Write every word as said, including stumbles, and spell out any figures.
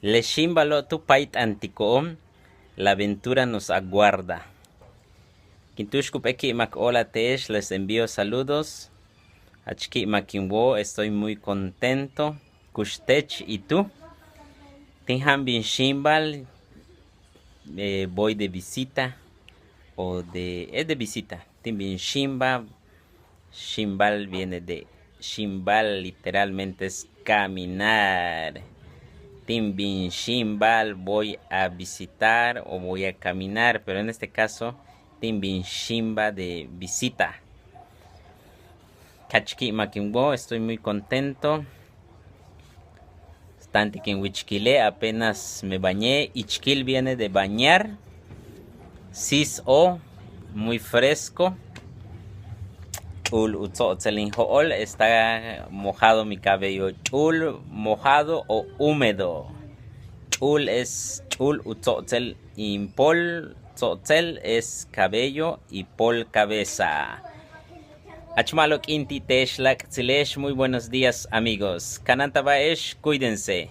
Le xíimbalo' tu payt'antiko'on, la aventura nos aguarda. Kin túuxkup'éel ki'imak óolal te'ex, les envío saludos. Jach ki'imak in woo, estoy muy contento. Kux teech y tú. Tin ja'an bin xíimbal, eh, voy de visita o de, es de visita. Tin bin xíimbal, xíimbal viene de xíimbal, literalmente es caminar. Tin bin xíimbal, voy a visitar o voy a caminar, pero en este caso, tin bin xíimbal de visita. Jach ki'imak in woo, estoy muy contento. Táantik in wichikile', apenas me bañé. Ichikil viene de bañar. Sis o, muy fresco. Ch'úul u tso'otsel in jo'ol, está mojado mi cabello. Ch'úul, mojado o húmedo. Ch'úul es ch'úul u tso'otsel in pool, tso'otsel es cabello y pool cabeza. Jach ma'alob k'iin ti' te'ex láak'tsile'ex, muy buenos días amigos. Kanáantaba'ex, cuídense.